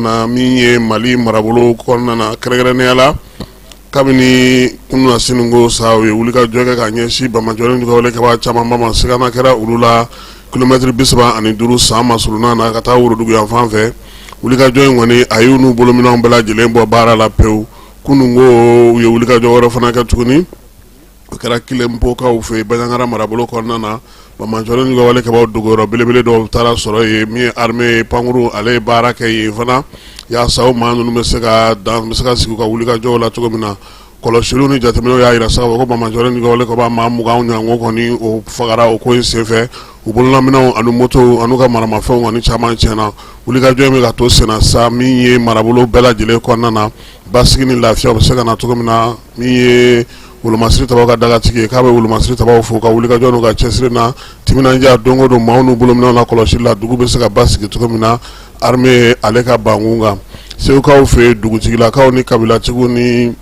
kɔnɔna na, min ye Mali marabolo kɔnɔna na, kɛrɛnkɛrɛnnenya la kabini kunun siniko sa, u ye wulikajɔ kɛ ka ɲɛsin banbaanciwale ni juguwalekɛbaa camanba ma. Sigana kɛra olu la kilomɛtiri 35 san masurunna na ka taa worodugu yanfan fɛ. Wulikajɔ in kɔni, a y'u n'u bolominɛnw bɛɛ lajɛlen bɔ baara la pewu. Kunun ko u ye wulikajɔ wɛrɛ fana kɛ tuguni, o kɛra Kilenpokaw fɛ Banjagara marabolo kɔnɔna na. Banbaanciwale ni juguwalekɛbaaw dogoyɔrɔ belebele dɔw taara sɔrɔ yen. Min ye armée ye, pankuru, ale ye baara kɛ yen fana yaasa o maa ninnu bɛ se ka dan bɛ se ka sigi u ka wulikajɔw la cogo min na. Kɔlɔsiliw ni jateminɛw y'a jira sa ko banbaanciwale ni juguwalekɛbaa maa 20 ɲɔgɔn kɔni, o fagara o ko in senfɛ. U bololaminɛnw ani motow an'u ka maramafɛnw kɔni caman tiɲɛna. Wulikajɔ in bɛ ka to senna sa, min ye marabolo bɛɛ lajɛlen kɔnɔna na, basigi ni lafiya bɛ se ka na cogo min na. Min ye wolomasiri tabaw ka dagatigi ye, k'a bɛ wolomasiri tabaw fo ka wulikajɔ n'u ka cɛsiri na timinandiya don o don, maaw n'u bolominɛnw na kɔlɔsili la, dugu bɛ se ka basigi cogo min na armée ale ka bankun kan. Segukaw fɛ, dugutigilakaw ni kabilatigiw ni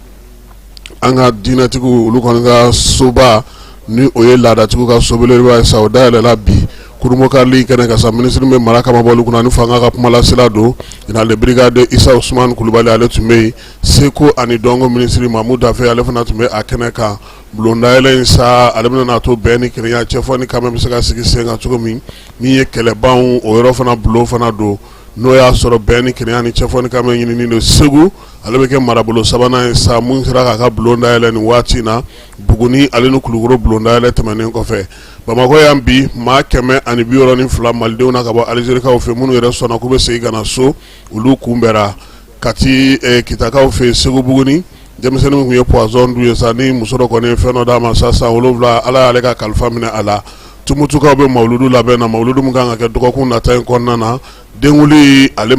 an ka diinɛtigiw, olu kɔni ka soba ni o ye laadatigiw ka so belebeleba ye sa, o dayɛlɛla bi kurunbonkarili kɛnɛ kan sa. Minisiri bɛ mara kama bɔli kunna ni fanga ka kumalasela don, général de brigade Isa Usumani Kulubali, ale tun bɛ yen. Seko ani dɔnko minisiri Mamu Dafe, ale fana tun bɛ a kɛnɛ kan. Bulondayɛlɛ in sa, ale bɛna n'a to bɛn ni kelenya, cɛfɔ ni kanbɛn bɛ se ka sigi sen kan cogo min. Min ye kɛlɛbanw, o yɔrɔ fana bulon fana don, n'o y'a sɔrɔ bɛn ni kelenya ni cɛfɔ ni kanbɛn ɲinini don. Segu, ale bɛ kɛ marabolo sabanan ye sa mun sera k'a ka bulon dayɛlɛ nin waati in na, Buguni ale ni Kulukoro bulon dayɛlɛ tɛmɛnen kɔfɛ. Bamakɔ yan bi, maa 162 malidenw na ka bɔ Alizerikaw fɛ, minnu yɛrɛ sɔnna k'u bɛ segin ka na so, olu kunbɛra. Kati Kitakaw fɛ Segu Buguni, denmisɛnnin tun ye poison dun ye sa, ni muso dɔ kɔni ye fɛn dɔ d'a ma sa, san 7, Ala y'ale ka kalifa minɛ a la. Tumutukaw bɛ mawuludu labɛn na, mawuludu min kan ka kɛ dɔgɔkun nata in kɔnɔna na. Denkunli ale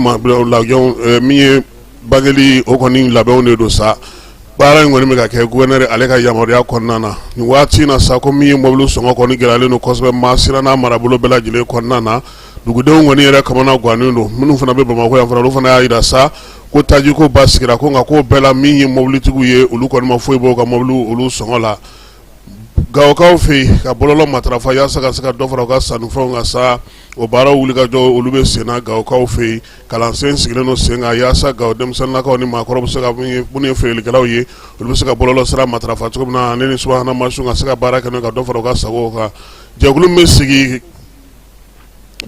min ye bangeli, o kɔni labɛnw de don sa. Baara in kɔni bɛ ka kɛ gouverneur ale ka yamaruya kɔnɔna na nin waati in na sa. Ko min ye mobili sɔngɔ kɔni gɛlɛyalen don kosɛbɛ Masina n'a marabolo bɛɛ lajɛlen kɔnɔna na. Dugudenw kɔni yɛrɛ kamana gannen don. Minnu fana bɛ Bamakɔ yan fana, olu fana y'a jira sa ko tajiko basigira ko, nka k'o bɛɛ la, min ye mobilitigiw ye, olu kɔni ma foyi bɔ u ka mobili olu sɔngɔ la. Gawokaw fɛ yen, ka bɔlɔlɔ matarafa yaasa ka se ka dɔ fara u ka sannifɛnw kan sa, o baaraw wulikajɔ olu bɛ senna Gawokaw fɛ yen. Kalansen sigilen don sen kan yaasa Gawo denmisɛnninnakaw ni maakɔrɔw bɛ se ka, minnu ye feerelikɛlaw ye, olu bɛ se ka bɔlɔlɔ sira matarafa cogo min na, ani ni subahana mansinw ka se ka baara kɛ n'o ka dɔ fara u ka sagow kan. Jɛkulu min bɛ sigi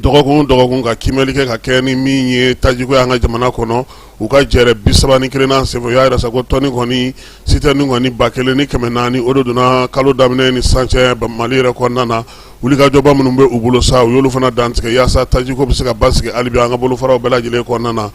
dɔgɔkun dɔgɔkun ka kiimɛli kɛ ka kɛ ni min ye tajiko y'an ka jamana kɔnɔ, u ka jɛrɛ 31nan senfɛ, u y'a jira sa ko tɔni kɔni sitɛni kɔni 1400, o de donna kalo daminɛ ni sisan cɛ Mali yɛrɛ kɔnɔna na. Wulikajɔba minnu bɛ u bolo sa, u y'olu fana dantigɛ yaasa tajiko bɛ se ka basigi hali bi an ka bolofaraw bɛɛ lajɛlen kɔnɔna na.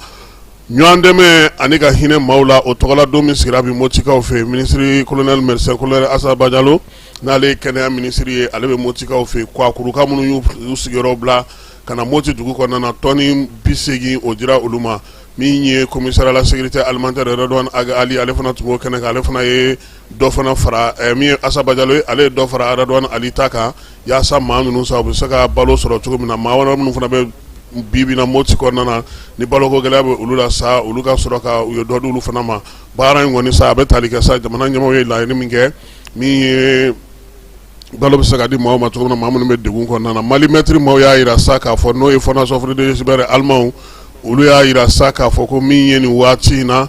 Ɲɔgɔn dɛmɛ ani ka hinɛ maaw la, o tɔgɔla don min sigira bi Motikaw fɛ, minisiri colonel médecin colonel Asa Bajalo, n'ale ye kɛnɛya minisiri ye, ale bɛ Motikaw fɛ. Kuwakuruka minnu y'u sigiyɔrɔ bila ka na Moti dugu kɔnɔna na, tɔni 80, o dira olu ma. Min ye commissaire à la sécurité alimentaire Redouane Ag Ali, ale fana tun b'o kɛnɛ kan. Ale fana ye dɔ fana fara, min ye Asa Bajalo ye, ale ye dɔ fara Redouane Ali ta kan yaasa maa ninnu sa, u bɛ se ka balo sɔrɔ cogo min na. Maa wɛrɛ minnu fana bɛ bi bi na Moti kɔnɔna na, ni baloko gɛlɛya bɛ olu la sa, olu ka sɔrɔ ka u ye dɔ di olu fana ma. Baara in kɔni sa, a bɛ tali kɛ sa jamana ɲɛmaaw ye laɲini min kɛ, min ye balo bɛ se ka di maaw ma cogo min na, maa minnu bɛ degun kɔnɔna na. Mali mɛtiri maaw y'a jira sa k'a fɔ, n'o ye Fondation Friedrich Ebert alimanw, olu y'a jira sa k'a fɔ ko min ye nin waati in na,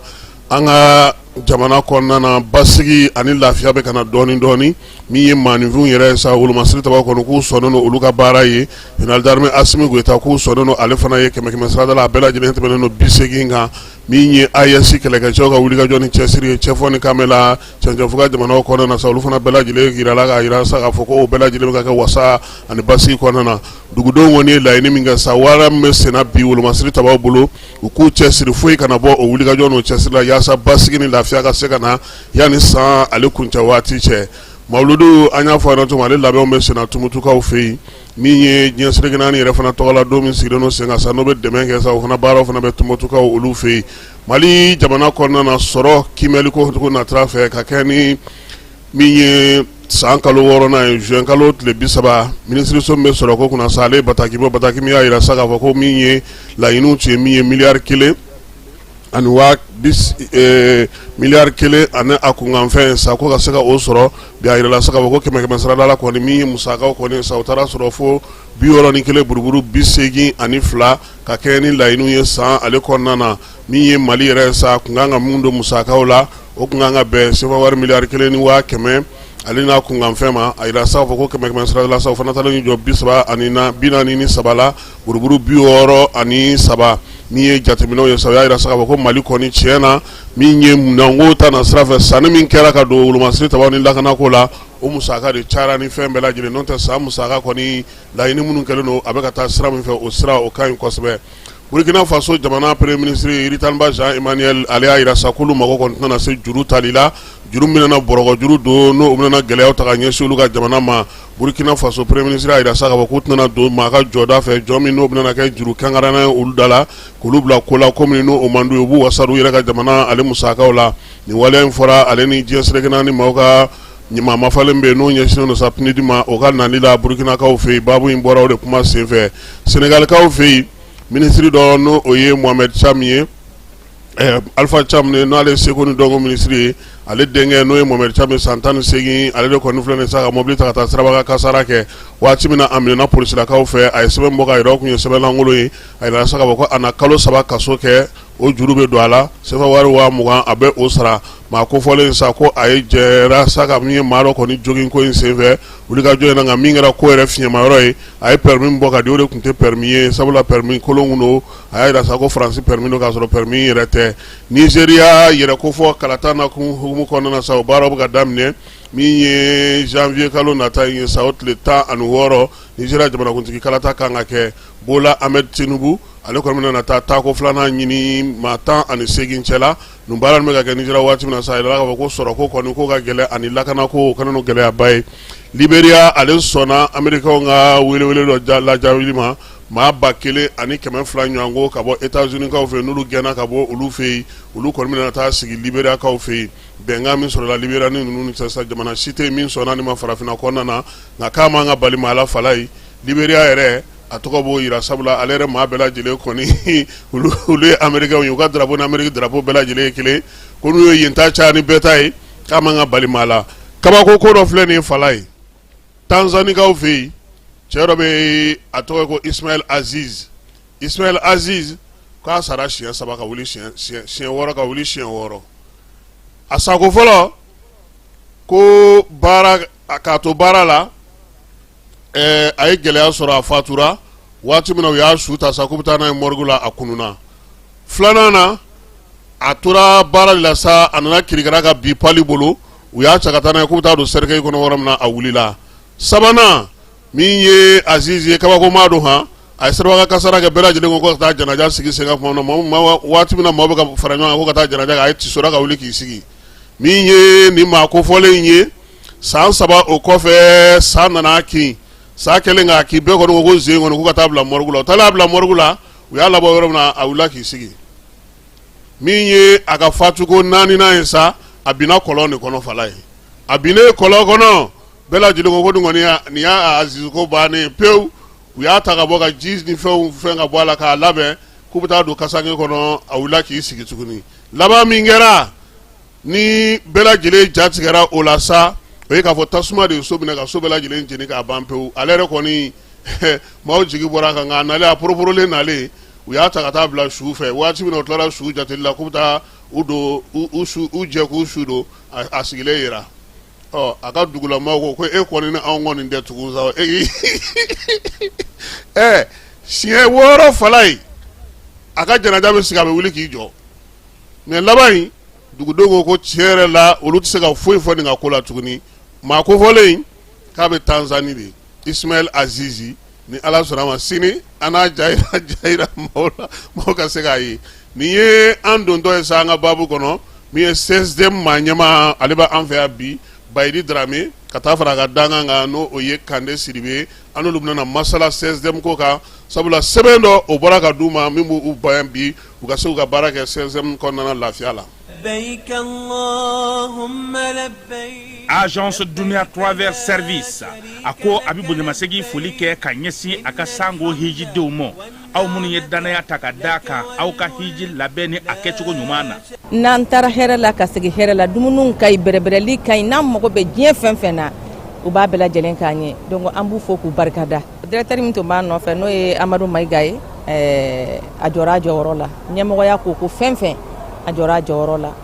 an ka jamana kɔnɔna na, basigi ani lafiya bɛ ka na dɔɔnin dɔɔnin. Min ye maaninfinw yɛrɛ ye sa, wolomasiri tabaw kɔni, k'u sɔnnen don olu ka baara ye. Général d'armée Asimi Goyita, k'u sɔnnen don ale fana ye. Kɛmɛ kɛmɛ sarada la, a bɛɛ lajɛlen tɛmɛnen don 80 kan. Min ye AES kɛlɛkɛcɛw ka wulikajɔ ni cɛsiri ye cɛfɔ ni kanbɛn cɛncɛnfuga jamanaw kɔnɔna na sa, olu fana bɛɛ lajɛlen jirala k'a jira sa k'a fɔ ko o bɛɛ lajɛlen bɛ ka kɛ wasa ani basigi kɔnɔna na. Dugudenw kɔni ye laɲini min kɛ sa, wara min bɛ senna bi wolomasiri tabaw bolo, u k'u cɛsiri, foyi kana bɔ o wulikajɔ n'o cɛsiri la, yaasa basigi ni lafiya ka se ka na yanni san ale kuncɛ waati cɛ. Mawuludu, an y'a fɔ a cogo, ale labɛnw bɛ senna Tumutukaw fɛ yen. Min ye diɲɛ seleke naani yɛrɛ fana tɔgɔla don min sigilen don sen kan sa, n'o bɛ dɛmɛ kɛ sa, o fana baaraw fana bɛ Tumutukaw olu fɛ yen. Mali jamana kɔnɔna na, sɔrɔ kiimɛliko cogo natira fɛ ka kɛ ni min ye san kalo wɔɔrɔnan ye, juin kalo tile 30, minisiriso min bɛ sɔrɔko kunna sa, ale ye bataki bɔ, bataki min y'a jira sa k'a fɔ ko min ye laɲiniw tun ye min ye miliyari kelen ani waa miliyari kelen ani a kunkanfɛn sa ko ka se ka o sɔrɔ. Bi a yirala sa k'a fɔ ko kɛmɛ kɛmɛ sarada la kɔni, min ye musakaw kɔni sa, o taara sɔrɔ fo 61 buruburu 82 ka kɛɲɛ ni laɲiniw ye san ale kɔnɔna na. Min ye Mali yɛrɛ sa, kun kan ka mun don musakaw la, o kun kan ka bɛn sefa wari miliyari kelen ni waa kɛmɛ ale n'a kunkanfɛn ma. A yira sa k'a fɔ ko kɛmɛ kɛmɛ sarada la sa, o fana taalen jɔ bi saba ani na 43 la buruburu 63. Min ye jateminɛw ye sa, o y'a yira sa k'a fɔ ko Mali kɔni tiɲɛ na, min ye minɛnko ta na sira fɛ, sanni min kɛra ka don wolomasiri tabaw ni lakanako la, o musaka de cayara ni fɛn bɛɛ lajɛlen. N'o tɛ, san musaka kɔni, laɲini minnu kɛlen don, a bɛ ka taa sira min fɛ, o sira o ka ɲi kosɛbɛ. Burkina Faso jamana premier ministre Ritaniba Jean Emmanuel, ale y'a yira sa k'olu mago kɔni tɛna se juru tali la, juru min bɛna bɔrɔgɔ juru don, n'o bɛna gɛlɛyaw ta ka ɲɛsin olu ka jamana ma. Burkina Faso premier ministre y'a yira sa k'a fɔ k'u tɛna don maa ka jɔda fɛ, jɔ min n'o bɛna kɛ juru kankaranna ye olu da la, k'olu bila ko la, ko min n'o man d'u ye. U b'u wasa don u yɛrɛ ka jamana ale musakaw la. Nin waleya in fɔra ale ni diɲɛ seleke naani maaw ka ɲuman mafalen bɛ yen, n'o ɲɛsinnen don sa PNUD ma, o ka nali la Burukinakaw fɛ yen. Baabu in bɔra o de kuma senfɛ. Senegalikaw fɛ yen, minisiri dɔ, n'o o ye Mohamed Cham ye, Alpha Cham, n'ale ye seko ni dɔnko minisiri ye, ale denkɛ, n'o ye Mohamed Cham ye, san 18, ale de kɔni filɛ nin sa ka mobili ta ka taa siraba kasara kɛ. Waati min na a minɛna polisilakaw fɛ, a ye sɛbɛn bɔ k'a yira o kun ye sɛbɛnlankolon ye. A yira sa k'a fɔ ko a na kalo 3 kaso kɛ, o juru bɛ don a la, sefa wari 20,000, a bɛ o sara. Maa kofɔlen sa ko a ye jɛra sa ka min ye maa dɔ kɔni jogin ko in senfɛ wulikajɔ in na. Nka min kɛra ko yɛrɛ fiɲɛmayɔrɔ ye, a ye permis min bɔ ka di, o de tun tɛ permis ye, sabula permis kolon kun don. A y'a yira sa ko Faransi permis don, k'a sɔrɔ permis yɛrɛ tɛ. Nizeriya yɛrɛ kofɔ kalata na kun hukumu kɔnɔna na sa, o baaraw bɛ ka daminɛ. Min ye janvier kalo nata in ye sa, o tile 16, Nizeriya jamanakuntigi kalata kan ka kɛ. Bola Ahmed Tinubu, ale kɔni bɛna taa taako filanan ɲini maa 18 cɛ la. Nin baara bɛ ka kɛ Nizeriya waati min na sa, a yirala k'a fɔ ko sɔrɔko kɔni ko ka gɛlɛn ani lakanako, o kɛlen don gɛlɛyaba ye. Liberiya, ale sɔnna Amerikaw ka welewele dɔ lajabili ma, maa 1200 ɲɔgɔn ka bɔ États-Unis kaw fɛ, n'olu gɛnna ka bɔ olu fɛ yen, olu kɔni bɛna taa sigi Liberiyakaw fɛ yen. Bɛnkan min sɔrɔla Liberiya ni ninnu cɛ sa, jamana si tɛ min sɔnna nin ma farafinna kɔnɔna na, nka k'a man ka bali maa la fala ye. Liberiya yɛrɛ, a tɔgɔ b'o yira, sabula ale yɛrɛ maa bɛɛ lajɛlen kɔni, olu ye Américains ye, u ka drapeau ni Amérique drapeau bɛɛ lajɛlen ye kelen. Ko n'u ye yen ta caya ni bɛɛ ta ye, k'a man ka bali maa la. Kabako ko dɔ filɛ nin ye fala ye, Tanzanikaw fɛ yen, cɛ dɔ bɛ yen, a tɔgɔ ye ko Ismaël Aziz. Ismaël Aziz k'a sara siɲɛ saba ka wuli, siɲɛ wɔɔrɔ ka wuli, siɲɛ wɔɔrɔ. A sako fɔlɔ ko baara, k'a to baara la, a ye gɛlɛya sɔrɔ, a fatura. Waati min na u y'a su ta sa k'u bɛ taa n'a ye morgue la, a kununna. Filanan na, a tora baara de la sa, a nana kirikara ka bin pali bolo, u y'a ta ka taa n'a ye k'u bɛ taa don cercueil kɔnɔ yɔrɔ min na, a wulila. Sabanan min ye Aziz ye, kabakoma don han, a ye siraba kasara kɛ, bɛɛ lajɛlen ko ka taa janaja sigi sen kan tuma min na, waati min na maaw bɛ ka fara ɲɔgɔn kan ko ka taa janaja kɛ, a ye tisora ka wuli k'i sigi. Min ye nin maa kofɔlen in ye, san 3 o kɔfɛ, sa nana kin. Sa kɛlen k'a kin, bɛɛ kɔni ko ko sen kɔni, k'u ka taa bila morgue la. U taara bila morgue la, u y'a labɔ yɔrɔ min na, a wulila k'i sigi. Min ye a ka fatuko naaninan ye sa, a binna kɔlɔn de kɔnɔ fala ye. A binnen kɔlɔn kɔnɔ, bɛɛ lajɛlen ko ko nin kɔni, nin y'a Aziz ko bannen pewu. U y'a ta ka bɔ ka ji ni fɛnw fɛn ka bɔ a la k'a labɛn k'u bɛ taa don kasanke kɔnɔ, a wulila k'i sigi tuguni. Laban min kɛra ni bɛɛ lajɛlen ja tigɛra o la sa, o ye k'a fɔ tasuma de ye so minɛ ka so bɛɛ lajɛlen jeni k'a ban pewu. Ale yɛrɛ kɔni, maaw jigi bɔra a kan, nka a nalen, a poroporolen nalen, u y'a ta ka taa bila su fɛ. Waati min na u tilara su jateli la k'u bɛ taa u don u su u jɛ k'u su don, a sigilen yera. Ɔ, a ka dugulamaaw ko ko e kɔni ni anw kɔni tɛ tugun sa. E ɛ siɲɛ wɔɔrɔ fala ye, a ka janaja bɛ sigi, a bɛ wuli k'i jɔ. Mais laban in, dugudenw ko ko tiɲɛ yɛrɛ la, olu tɛ se ka foyi fɔ nin ka ko la tuguni. Maa kofɔlen in k'a bɛ Tanzanie de, Ismaël Azizi. Ni Ala sɔnna ma, sini an n'a ja yira maaw la, maaw ka se k'a ye. Nin ye an dontɔ ye sa an ka baabu kɔnɔ. Min ye CSDM maa ɲɛmaa, ale bɛ an fɛ yan bi, Bayidi Darame, ka taa fara a ka dankan kan, n'o o ye Kande Sidibe. An n'olu bɛna masala CSDM ko kan, sabula sɛbɛn dɔ o bɔra ka d'u ma min b'u bayan bi u ka se k'u ka baara kɛ CSDM kɔnɔna na lafiya la. Agence Dunia Travel Service, a ko a bɛ bonyamasegin foli kɛ ka ɲɛsin a ka sango hijidenw ma. Aw minnu ye dannaya ta ka d'a kan aw ka hiji labɛn ni a kɛcogo ɲuman na. N'an taara hɛrɛ la ka segin hɛrɛ la, dumuniw ka ɲi, bɛrɛbɛrɛli ka ɲi, n'an mago bɛ diɲɛ fɛn fɛn na, u b'a bɛɛ lajɛlen k'an ye. Donc an b'u fo k'u barikada. Directeur min tun b'a nɔfɛ, n'o ye Amadu Mayiga ye, a jɔra a jɔyɔrɔ la. Ɲɛmɔgɔya ko ko fɛn fɛn, a jɔra a jɔyɔrɔ la,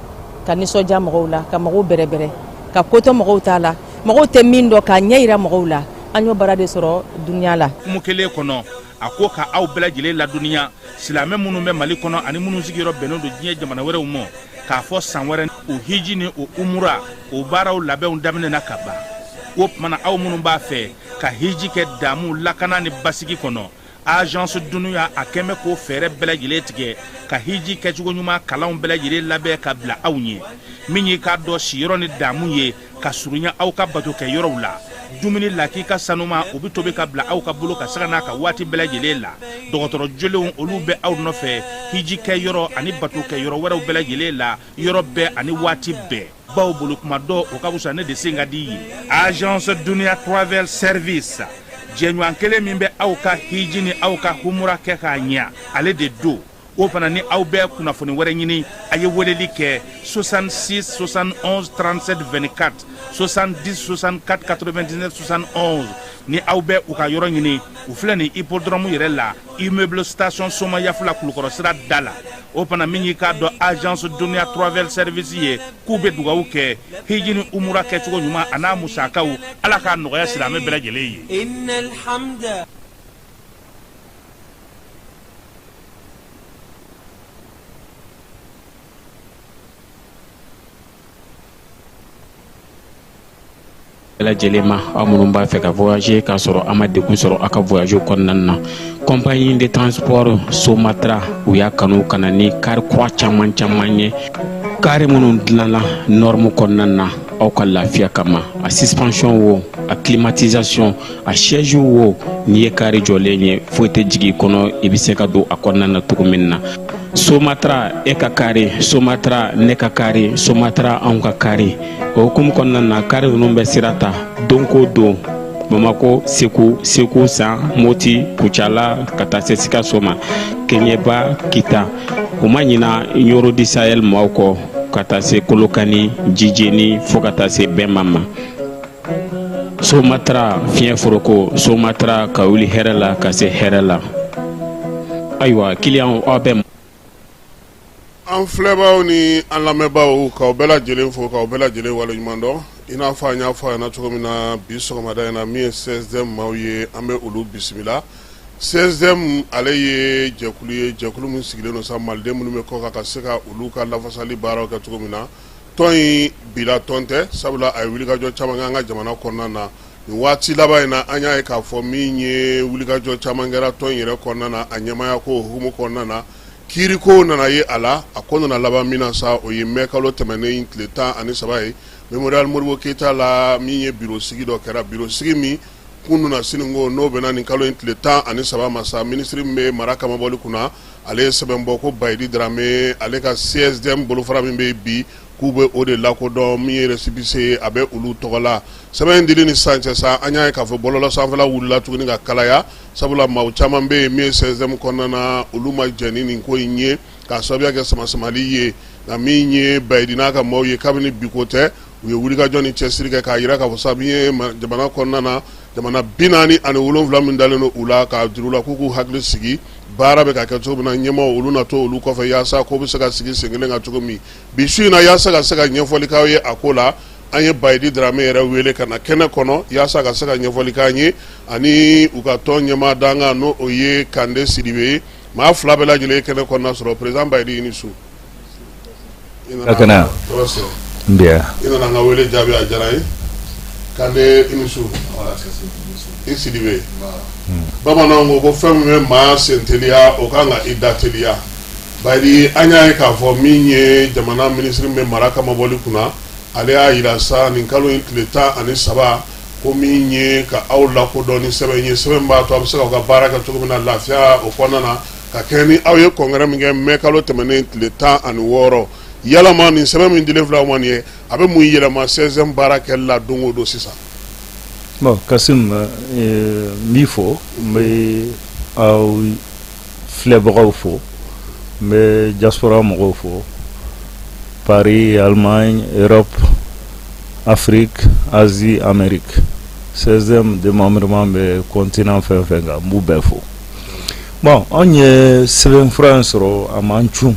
ka nisɔndiya mɔgɔw la, ka mɔgɔw bɛrɛbɛrɛ, ka ko to mɔgɔw ta la, mɔgɔw tɛ min dɔn k'a ɲɛ yira mɔgɔw la. An y'o baara de sɔrɔ dunuya la. Hukumu kelen kɔnɔ, a ko ka aw bɛɛ lajɛlen ladɔnniya, silamɛ minnu bɛ Mali kɔnɔ ani minnu sigiyɔrɔ bɛnnen don diɲɛ jamana wɛrɛw ma, k'a fɔ san wɛrɛ o hiji ni o umura o baaraw labɛnw daminɛna ka ban. O tuma na, aw minnu b'a fɛ ka hiji kɛ damu, lakana ni basigi kɔnɔ, Agence Dunuya a kɛn bɛ k'o fɛɛrɛ bɛɛ lajɛlen tigɛ ka hiji kɛcogo ɲuman kalanw bɛɛ lajɛlen labɛn ka bila aw ɲɛ. Min y'i k'a dɔn siyɔrɔ ni damu ye ka surunya aw ka batokɛ yɔrɔw la, dumuni lakika sanuma o bɛ tobi ka bila aw ka bolo ka sanga n'a ka waati bɛɛ lajɛlen la. Dɔgɔtɔrɔ jolenw olu bɛ aw nɔfɛ hiji kɛ yɔrɔ ani batokɛ yɔrɔ wɛrɛw bɛɛ lajɛlen la, yɔrɔ bɛɛ ani waati bɛɛ. Baw bolo kuma dɔ o ka fisa ne de sen ka di ye. Agence Dunuya Travel Service, jɛɲɔgɔn kelen min bɛ aw ka hiji ni aw ka humura kɛ k'a ɲɛ, ale de don. O fana ni aw bɛ kunnafoni wɛrɛ ɲini, a ye weleli kɛ 66 71 37 24, 70 64 99 71. Ni aw bɛ u ka yɔrɔ ɲini, u filɛ nin hippodrome yɛrɛ la, immeuble station Somayafula, Kulukɔrɔ sira da la. O fana min y'i k'a dɔn Agence Dunuya Travel Service ye, k'u bɛ dugawu kɛ hiji ni umura kɛcogo ɲuman a n'a musakaw, Ala k'a nɔgɔya silamɛ bɛɛ lajɛlen ye. Bɛɛ lajɛlen ma, aw minnu b'a fɛ ka voyager k'a sɔrɔ a ma degun sɔrɔ aw ka voyage kɔnɔna na, compagnie de transport Somatra u y'a kanu ka na ni kari kura caman caman ye, kari minnu dilanna norme kɔnɔna na aw ka lafiya kama. A suspension wo, a climatisation, a siège wo, n'i ye kari jɔlen ye, foyi tɛ jigin i kɔnɔ, i bɛ se ka don a kɔnɔna na cogo min na. Somatra e ka kari, Somatra ne ka kari, Somatra anw ka kari. O hukumu kɔnɔna na, kari ninnu bɛ sira ta don ko don Bamako, Segu, Segu San, Moti, Kucala, ka taa se Sikaso ma, Keɲeba, Kita. U ma ɲina Ɲɔrɔ du Sahel maaw kɔ, ka taa se Kolokani, Jijeni, fo ka taa se Bɛnba ma. Somatra fiɲɛ foroko, Somatra ka wuli hɛrɛ la ka se hɛrɛ la. Ayiwa kiliyanw, aw bɛ An filɛbaaw ni an lamɛnbaaw, k'aw bɛɛ lajɛlen fo, k'aw bɛɛ lajɛlen waleɲuman dɔn. I n'a fɔ an y'a fɔ a ɲɛna cogo min na bi sɔgɔmada in na, min ye CSDM maaw ye, an bɛ olu bisimila. CSDM ale ye jɛkulu ye, jɛkulu min sigilen don sa maliden minnu bɛ kɔkan ka se ka olu ka lafasali baaraw kɛ cogo min na. Tɔn in bila tɔn tɛ, sabula a ye wulikajɔ caman kɛ an ka jamana kɔnɔna na nin waati laban in na. An y'a ye k'a fɔ min ye wulikajɔ caman kɛra tɔn in yɛrɛ kɔnɔna na, a ɲɛmaaya ko hukumu kɔnɔna na, kiiriko nana ye a la. A ko nana laban min na sa, o ye mɛ kalo tɛmɛnen tile 13 ye, Mémorial Modibo Keyita la, min ye biro sigi dɔ kɛra, biro sigi min kun nana sini ko n'o bɛnna nin kalo in tile 13 ma sa. Minisiri min bɛ mara kamabɔli kunna, ale ye sɛbɛn bɔ ko Bayidi Darame ale ka CSDM bolofara min bɛ bi, k'u bɛ o de lakodɔn, min ye récépissé ye, a bɛ olu tɔgɔ la. Sɛbɛn in dili ni sisan cɛ sa, an y'a ye k'a fɔ bɔlɔlɔ sanfɛla wulila tuguni ka kalaya, sabula maa caman bɛ yen min ye CSDM kɔnɔna na, olu ma jɛn ni nin ko in ye k'a sababuya kɛ samasamali ye. Nka min ye Bayidi n'a ka maaw ye, kabini bi ko tɛ, u ye wulikajɔ ni cɛsiri kɛ k'a jira k'a fɔ sa min ye jamana kɔnɔna na, jamana 47 min dalen don u la, k'a jira u la k'u k'u hakili sigi, baara bɛ ka kɛ cogo min na, ɲɛmaaw olu na to olu kɔfɛ yaasa ko bɛ se ka sigi sen kelen kan cogo min. Bi su in na, yaasa ka se ka ɲɛfɔli k'aw ye a ko la, an ye Bayidi Darame yɛrɛ wele ka na kɛnɛ kɔnɔ yaasa ka se ka ɲɛfɔli k'an ye, ani u ka tɔn ɲɛmaa dankan, n'o o ye Kande Sidibe ye. Maa fila bɛɛ lajɛlen ye kɛnɛ kɔnɔna sɔrɔ. Président Bayidi, i ni su. Ka kɛnɛ. Bien. I nana an ka wele jaabi, a diyara n ye. Kande, i ni su. I Sidibe. Bamananw ko ko fɛn min bɛ maa sen teliya, o kan ka i da teliya. Bayidi, an y'a ye k'a fɔ min ye jamana minisiri min bɛ mara kamabɔli kunna, ale y'a jira sa nin kalo in tile 13 ko min ye ka aw lakodɔn ni sɛbɛn ye, sɛbɛn b'a to a bɛ se k'aw ka baara kɛ cogo min na lafiya o kɔnɔna na, ka kɛɲɛ ni aw ye congrès min kɛ mɛ kalo tɛmɛnen tile 16. Yalama nin sɛbɛn min dilen filɛ aw ma nin ye, a bɛ mun yɛlɛma CSDM baara kɛli la don o don sisan? Bon Kasim, n b'i fo, n bɛ aw filɛbagaw fo, n bɛ diaspora mɔgɔw fo, Paris, Allemagne, Europe, Afrique, Asie, Amérique. CSDM démembrement bɛ continent fɛn fɛn kan, n b'u bɛɛ fo. Bon, anw ye sɛbɛnfura in sɔrɔ, a m'an cun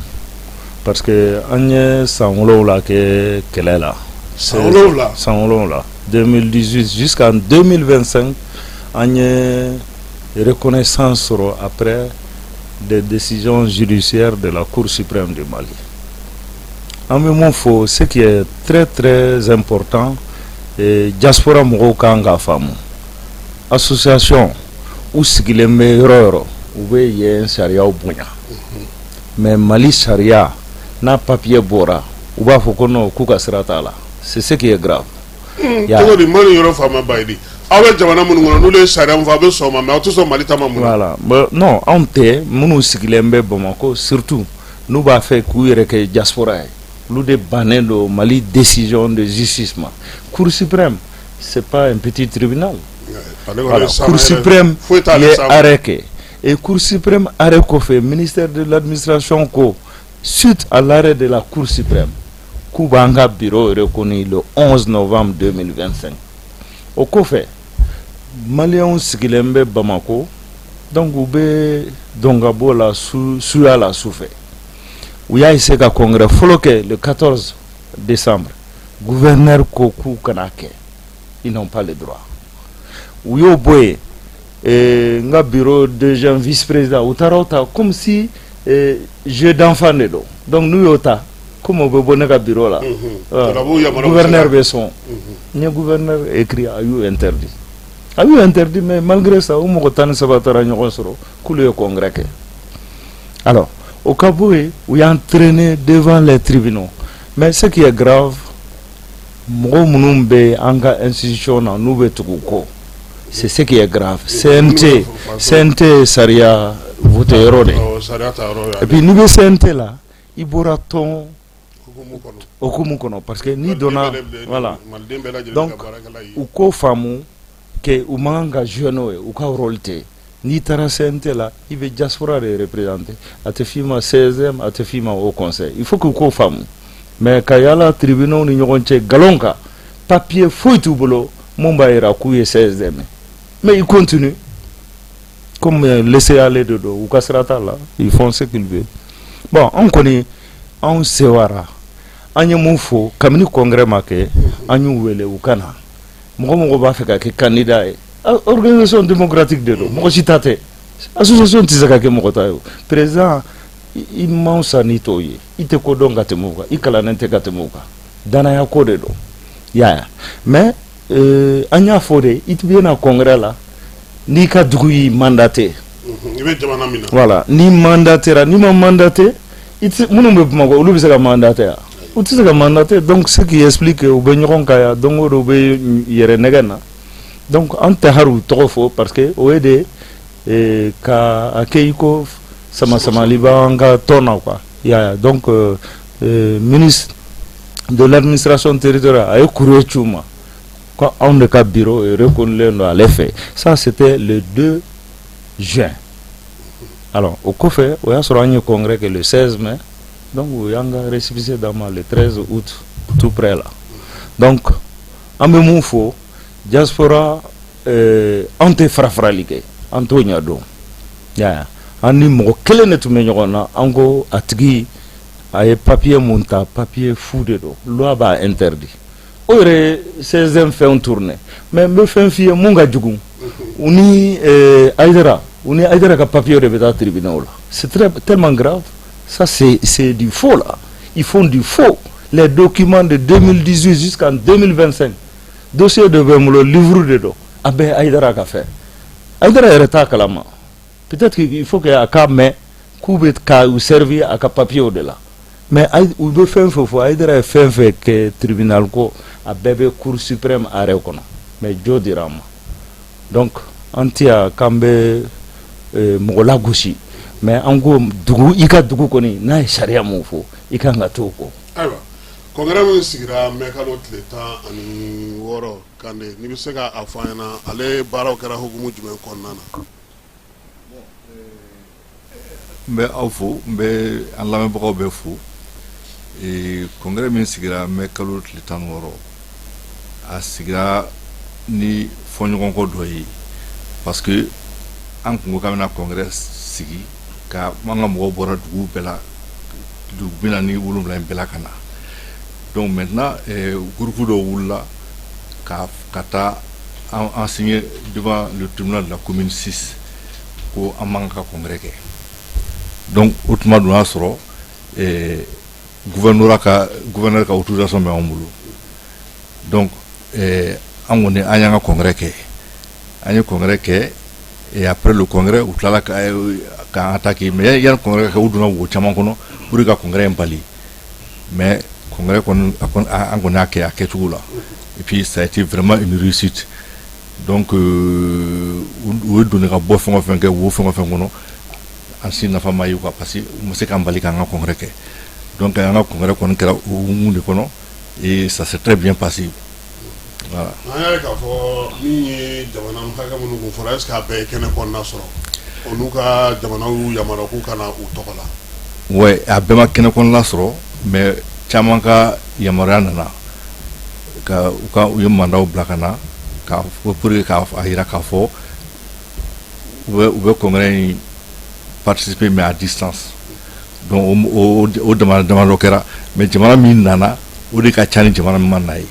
parce que an ye san 7 kɛ kɛlɛ la. San 7? San 7, 2018 jusqu'en 2025, an ye reconnaissance sɔrɔ après des décisions judiciaires de la Cour suprême du Mali. An bɛ mun fɔ, ce qui est très très important, diaspora mɔgɔw kan k'a faamu, association u sigilen bɛ yɔrɔ yɔrɔ, u bɛ yen sariyaw bonya, mais Mali sariya n'a papier bɔra, u b'a fɔ ko non, k'u ka sira t'a la. C'est ce qui est grave. Cogo di? Mali yɔrɔ faama ba ye, aw bɛ jamana minnu kɔnɔ, n'olu ye sariya min fɔ, aw bɛ sɔn o ma, mais aw tɛ sɔn Mali ta ma mun na? Voilà. Bon, non, anw tɛ, minnu sigilen bɛ Bamakɔ surtout, n'u b'a fɛ k'u yɛrɛ kɛ diaspora ye, olu de bannen don Mali décision de justice ma. Cour suprême, c'est pas un petit tribunal. Voilà. Cour suprême ye arrêt kɛ, et Cour suprême arrêt kɔfɛ, ministère de l'administration ko suite à l'arrêt de la Cour suprême, k'u b'an ka bureau reconnu le 11 novembre 2025. O kɔfɛ, maliyɛnw sigilen bɛ Bamako, donc u bɛ don ka bɔ la su suya la su fɛ. U y'a essayer ka congrès fɔlɔ kɛ le 14 décembre, gouverneur ko k'u kana kɛ, ils n'ont pas le droit. U y'o bɔ yen, n ka bureau deuxième vice président, u taara o ta comme si jeu d'enfant de don. Donc n'u y'o ta, comme o bɛ bɔ ne ka bureau la, gouverneur bɛ sɔn. N ye gouverneur écrit, a y'u interdit, a y'u interdit. Mais malgré ça, u mɔgɔ 13 taara ɲɔgɔn sɔrɔ k'olu ye congrès kɛ. Alors o ka bɔ yen, u y'an traîner devant les tribunaux. Mais ce qui est grave, mɔgɔ minnu bɛ an ka institution na, n'u bɛ tugu u kɔ, c'est ce qui est grave. CNT, CNT ye sariya voté yɔrɔ de ye. Et puis n'i bɛ CNT la, i bɔra tɔn hukumu kɔnɔ, parce que n'i donna, voilà. Donc u k'o faamu que u man kan ka jouer n'o ye, u ka rôle tɛ. N'i taara CNT la, i bɛ diaspora de représenter, a tɛ f'i ma CSDM, a tɛ f'i ma Haut Conseil. Il faut que u k'o faamu. Mais ka yala tribunaux ni ɲɔgɔn cɛ nkalon kan, papier foyi t'u bolo mun b'a yira k'u ye CSDM, mais ils continuent comme laisser aller de don, u ka sira t'a la, ils font ce qu'ils veulent. Bon, anw kɔni, anw sewara. An ye mun fɔ? Kabini congrès ma kɛ, an y'u wele u ka na. Mɔgɔ mɔgɔ b'a fɛ ka kɛ candidat ye, organisation démocratique de don, mɔgɔ si ta tɛ. Association tɛ se ka kɛ mɔgɔ ta ye. O président, i man fisa ni tɔw ye, i tɛ ko dɔn ka tɛmɛ o kan, i kalannen tɛ ka tɛmɛ o kan, danaya ko de don, i y'a ye. Mais an y'a fɔ de, i bɛ na congrès la n'i ka dugu y'i mandaté. I bɛ jamana min na. Voilà, n'i mandatera, n'i ma mandaté, i tɛ. Minnu bɛ Bamakɔ, olu bɛ se ka mandaté wa? U tɛ se ka mandaté. Donc ce qui explique u bɛ ɲɔgɔn kan yan don o don, u bɛ yɛrɛ nɛgɛ na. Donc an tɛ hali u tɔgɔ fɔ parce que o ye de ka a kɛ i ko sama samali b'an ka tɔn na quoi, i y'a ye. Donc ministre de l'administration territoriale, a ye courrier ci u ma ko anw de ka bureau reconnu don ale fɛ. Ça, c'était le 2 juin. Alors o kɔfɛ, o y'a sɔrɔ an ye congrès kɛ le 16 mai, donc u y'an ka récépissé d'an ma le 13 août, tout près là. Donc an bɛ mun fɔ diaspora? Anw tɛ fara farali kɛ, an t'o ɲɛ dɔn, i y'a ye. An ni mɔgɔ kelen de tun bɛ ɲɔgɔn na, an ko a tigi a ye papier mun ta, papier fu de don, loi b'a interdit. O yɛrɛ ye 16e fɛnw tourné. Mais n bɛ fɛn f'i ye mun ka jugu, u ni Hayidara, u ni Hayidara ka papier de bɛ taa tribunal la. C'est très tellement grave, ça. C'est du faux là, ils font du faux. Les documents de 2018 jusqu'en 2025, dossier de bɛ n bolo, livre de don, a bɛɛ Hayidara ka fɛn. Hayidara yɛrɛ t'a kalama. Peut-être qu'il faut que a k'a mɛn k'u bɛ ka u servir a ka papier de la. Mais u bɛ fɛn fɛn fɔ, Hayidara ye fɛn fɛn kɛ tribunal ko, a bɛɛ bɛ Cour suprême arrêt kɔnɔ, mais jo dira an ma. Donc an tɛ yan k'an bɛ mɔgɔ lagosi, mais an ko dugu, i ka dugu kɔni n'a ye sariya mun fɔ, i kan ka t'o kɔ. Ayiwa, congrès min sigira mɛ kalo tile 16, Kande, n'i bɛ se ka a fɔ an ɲɛna, ale baaraw kɛra hukumu jumɛn kɔnɔna na? N bɛ aw fo, n bɛ an lamɛnbagaw bɛɛ fo. Congrès min sigira mai kalo tile 16, a sigira ni fɔɲɔgɔnkɔ dɔ ye, parce que an kun ko k'an bɛna congrès sigi ka an ka mɔgɔw bɔra dugu bɛɛ la, dugu 47 in bɛɛ la ka na. Donc maintenant, groupe dɔw wulila ka taa an signer devant le tribunal de la commune 6 ko an man ka congrès kɛ. Donc o tuma dun y'a sɔrɔ gouverneur ka autorisation bɛ anw bolo. Donc an kɔni, an y'an ka congrès kɛ, an ye congrès kɛ et après le congrès, u tilala k'an attaquer. Mais yanni congrès ka kɛ, u donna wo caman kɔnɔ pour que ka congrès in bali. Mais congrès kɔni, an kɔni y'a kɛ a kɛcogo la et puis ça a été vraiment une réussite. Donc u ye donni ka bɔ fɛn o fɛn kɛ wo fɛn o fɛn kɔnɔ, an si nafa ma ye quoi, parce que u ma se k'an bali k'an ka congrès kɛ. Donc an ka congrès kɔni kɛra o hukumu de kɔnɔ et ça s'est très bien passé, voilà. An y'a ye k'a fɔ min ye jamana hakɛ minnu kun fɔra, est ce que a bɛɛ ye kɛnɛ kɔnɔna sɔrɔ, olu ka jamanaw y'u yamaruya k'u ka na u tɔgɔ la? Ouais, a bɛɛ ma kɛnɛ kɔnɔna sɔrɔ, mais caman ka yamaruya nana ka u ka u ye mandatw bila ka na ka pour que k'a yira k'a fɔ u bɛ congrès in participer, mais à distance. Donc o jamana damadɔ kɛra, mais jamana min nana, o de ka ca ni jamana min ma na ye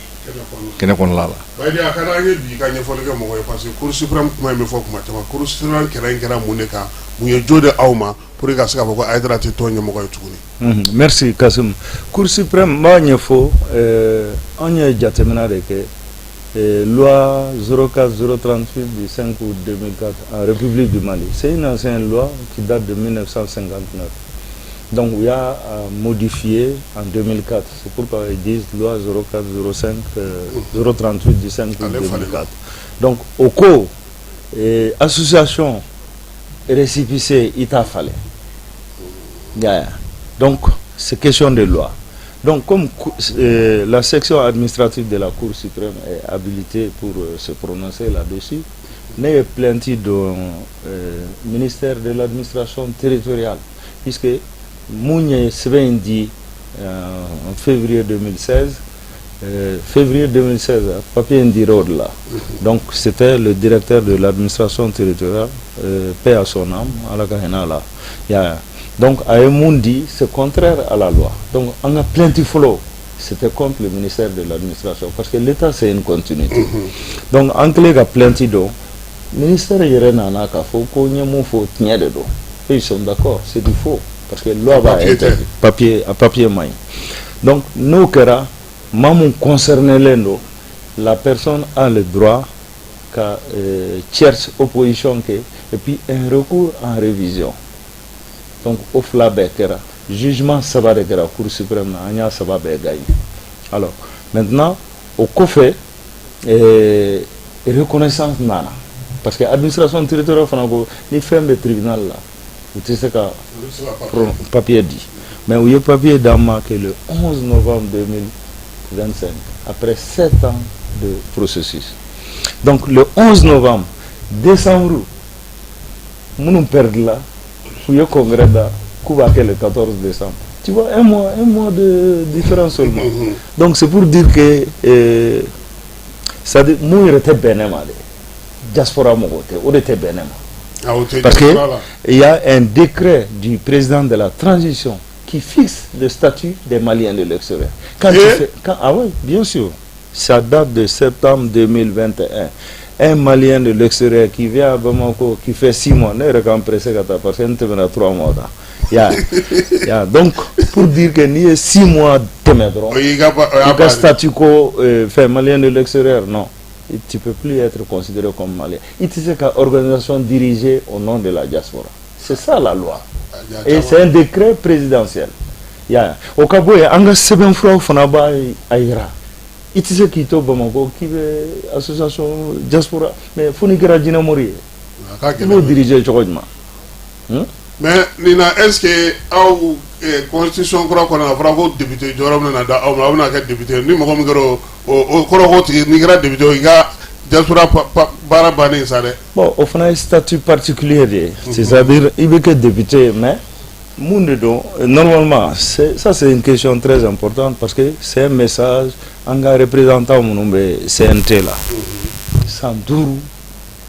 kɛnɛ kɔnɔna la. Bayidi, a ka d'an ye bi ka ɲɛfɔli kɛ mɔgɔ ye, parce que Cour suprême kuma in bɛ fɔ kuma caman. Cour suprême kɛlɛ in kɛra mun de kan? Mun ye jo di aw ma pour que ka se k'a fɔ ko Hayidara tɛ tɔn ɲɛmɔgɔ ye tuguni? Merci Kassim. Cour suprême, n b'a ɲɛfɔ. Anw ye jateminɛ de kɛ. Loi 04 038 du 5 août 2004 en République du Mali. C'est une ancienne loi qui date de 1959. Donc, il y a modifié en 2004. C'est pourquoi ils disent loi 04 05 038 du 5 août 2004. Donc, au co, association récépissé i t'a falen. Yeah. Donc, c'est question de loi. Donc, comme la section administrative de la Cour suprême est habilitée pour se prononcer là-dessus, ne ye plainte don ministère de l'Administration territoriale, puisque mun ye sɛbɛn in di en février 2016, février 2016, papier in dira o de la. Donc, c'était le directeur de l'administration territoriale, paix à son âme, Ala ka hinɛ a la. Yeah. Donc, a ye mun di, c'est contraire à la loi. Donc, an ka plainte fɔlɔ, c'était contre le ministère de l'Administration, parce que l'État, c'est une continuité. Donc, an kɛlen ka plainte don, ministère yɛrɛ nana k'a fɔ ko n ye mun fɔ, tiɲɛ de don. Et ils sont d'accord, c'est du faux, parce que loi b'a interdit. Papier, a papier man ɲi. Donc, n'o kɛra, maa mun concerné len don, la personne a le droit ka tierce opposition kɛ et puis un recours en révision. Donc o fila bɛɛ kɛra, jugement saba de kɛra Cour suprême na, an y'a saba bɛɛ gagné. Alors maintenant, o kɔfɛ, reconnaissance nana, parce que administration territoriale fana ko ni fɛn bɛ tribunal la, u tɛ se ka papier di. Mais u ye papier d'an ma que le 11 novembre 2025, après 7 ans de processus. Donc le 11 novembre, décembre, minnu perdre la, u ye congrès da k'u b'a kɛ le 14 décembre. Tu vois, un mois de différence seulement. Donc c'est pour dire que c'est-à-dire mun yɛrɛ tɛ bɛn ne ma dɛ, diaspora mɔgɔ tɛ, o de tɛ bɛn ne ma. Parce que il y a un décret du président de la transition qui fixe le statut des Maliens de l'extérieur. Quand tu fais, quand, ah oui, bien sûr, ça date de septembre 2021. Un Malien de l'extérieur qui vient à Bamako, qui fait 6 mois, ne yɛrɛ k'an pressé ka taa parce que n tɛmɛna 3 mois kan. Ya, donc pour dire que n'i ye 6 mois tɛmɛ dɔrɔn, i ka statut ko fɛn Malien de l'extérieur, non, tu peux plus être considéré comme Malien. I tɛ se ka organisation diriger au nom de la diaspora. C'est ça la loi. Et c'est un décret présidentiel. Ya, o ka bɔ yen, an ka sɛbɛnfuraw fana b'a a yira. I tɛ se k'i to Bamakɔ k'i bɛ association diaspora, mais fo n'i kɛra jinɛmori ye. I b'o diriger cogo jumɛn? Mais nin na, est ce que aw constitution kura kɔnɔ, a fɔra ko député jɔyɔrɔ bɛna da aw ma, aw bɛna kɛ député? Ni mɔgɔ min kɛra o kɔrɔ ko tigi n'i kɛra député, i ka diaspora baara bannen sa dɛ. Bon, o fana ye statut particulier de ye, c'est à dire i bɛ kɛ député, mais Mun de don? Normalement, ça, c'est une question très importante parce que c'est un message an ka représentant minnu bɛ CNT la. San 5,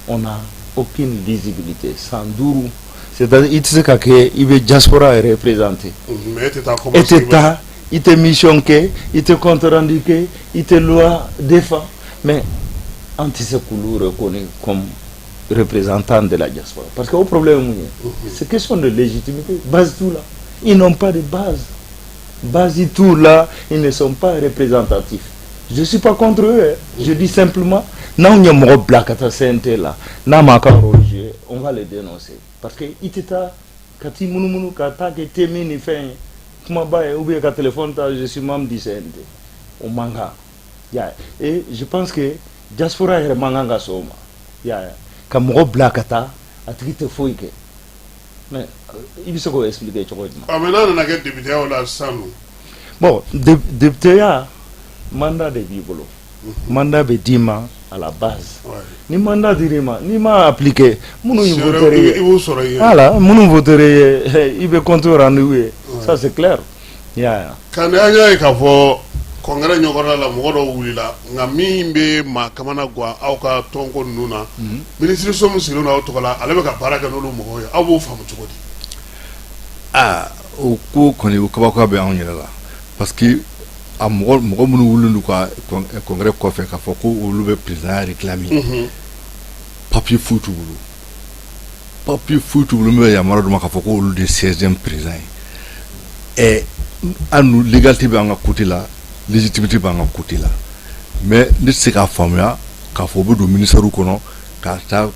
on n'a aucune visibilité. San 5, c'est-à-dire i tɛ se ka kɛ i bɛ diaspora représenter. Mais e tɛ taa. E tɛ taa, i tɛ mission kɛ, i tɛ compte rendu kɛ, i tɛ loi défend, mais an tɛ se k'olu reconnu comme représentant de la diaspora parce que o problème ye mun ye? C'est question de légitimité. Base t'u la, ils n'ont pas de base, base t'u la, ils ne sont pas représentatifs. Je suis pas contre eux, hein. Je dis simplement, n'anw ye mɔgɔ bila ka taa CNT la, n'a m'a ka rôle jouer, on va le dénoncer parce que i tɛ taa ka t'i munumunu ka taa kɛ thé min ni fɛn ye, kumaba ye, ou bien ka téléphone ta, je suis membre du CNT, o man kan. Ya, et je pense que diaspora yɛrɛ man kan ka sɔn o ma. Ya, ka mɔgɔ bila ka taa, a tigi tɛ foyi kɛ, mais i bɛ se k'o expliquer cogo jumɛn? Ah, mais n'a nana kɛ député la sisan dun? Bon, député mandat de b'i bolo, mandat bɛ d'i ma à la base. Ni mandat dir'i ma, n'i m'a appliqué, minnu Siɲɛ wɛrɛ voter i b'u sɔrɔ i yɛrɛ. Voilà, minnu voter ye, i bɛ compte rendu ye, ça c'est clair, ya. Ka ni an y'a ye k'a fɔ congrès ɲɛkɔrɔla la, mɔgɔ dɔw wulila, nka min bɛ maa kamana gan aw ka tɔnko ninnu na, minisiriso min sigilen don aw tɔgɔ la, ale bɛ ka baara kɛ n'olu mɔgɔw ye, aw b'o faamu cogo di? Aa, o ko kɔni, o kabakoya bɛ anw yɛrɛ la parce que a mɔgɔ mɔgɔ minnu wulilen don ka congrès kɔfɛ k'a fɔ ko olu bɛ président réclamer, papier foyi t'u bolo, papier foyi t'u bolo min bɛ yamaruya d'u ma k'a fɔ ko olu de ye 16e président ye. Ɛ, an nu légalité bɛ an ka côté la, légitimité b'an ka côté la, mais ne tɛ se k'a faamuya k'a fɔ u bɛ don ministère kɔnɔ ka taa